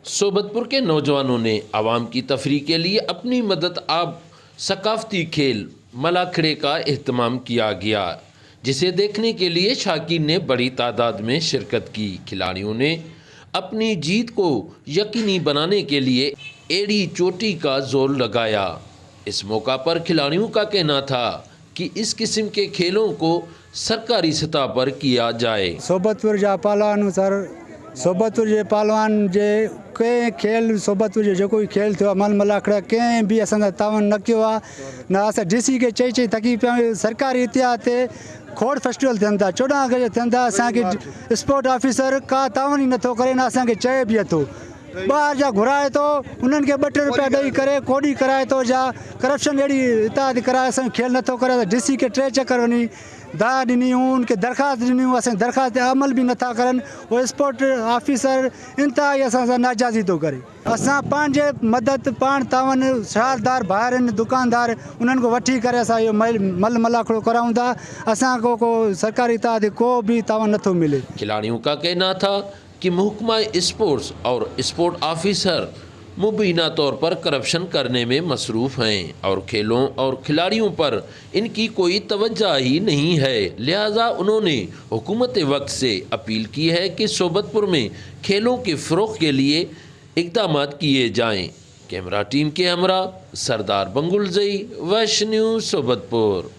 सोबतपुर के नौजवानों ने आवाम की तफरी के लिए अपनी मदद आप सकाफती खेल मलाखड़े का अहतमाम किया गया, जिसे देखने के लिए शाकिन ने बड़ी तादाद में शिरकत की। खिलाड़ियों ने अपनी जीत को यकीनी बनाने के लिए एड़ी चोटी का जोर लगाया। इस मौका पर खिलाड़ियों का कहना था कि इस किस्म के खेलों को सरकारी सतह पर किया जाए। सोबतपुर जा पहलवान सर, सोबतपुर जे पहलवान जे कंहिं खेल, सोबतपुर जो जेको बि खेल थियो आहे, मल मलाखड़ा, कंहिं बि असां सां ताउन न कयो आहे। न असां डी सी खे चई चई थकी पिया आहियूं। सरकारी इतिहास ते खोड़ फेस्टिवल थियनि था, 14 अगस्त थियनि था, असांखे स्पोर्ट ऑफिसर का ताउन ई नथो करे, न असांखे चए बि नथो। ॿाहिरि जा घुराए थो, उन्हनि खे 2-3 रुपया ॾेई करे कोॾी कराए थो, या करप्शन अहिड़ी इतिहाद कराए असांजो खेल नथो करे। डी सी खे 3 चक्कर वञी दाह ॾिनी, उनखे दरख़्वास्त ॾिनी, असांजी दरख़्वास्त ते अमल बि नथा करनि। उहो स्पोर्ट ऑफिसर इंतिहाई असां सां नाजाज़ी थो करे। असां पंहिंजे मदद पाण तावन शारदार भाइर आहिनि, दुकानदार, उन्हनि खां वठी करे असां इहो मल मलाखड़ो कराऊं था। असां को सरकारी तौर ते को बि तावन नथो मिले। खिलाड़ियों का कहना था कि महकमा स्पोर्ट्स और स्पोर्ट ऑफिसर मुबीना तौर पर करप्शन करने में मसरूफ़ हैं और खेलों और खिलाड़ियों पर इनकी कोई तवज्जो ही नहीं है। लिहाजा उन्होंने हुकूमत वक्त से अपील की है कि सोबतपुर में खेलों के फ़रोग के लिए इकदाम किए जाएँ। कैमरा टीम के हमरा सरदार बंगुलजई, वैश न्यूज़, सोबतपुर।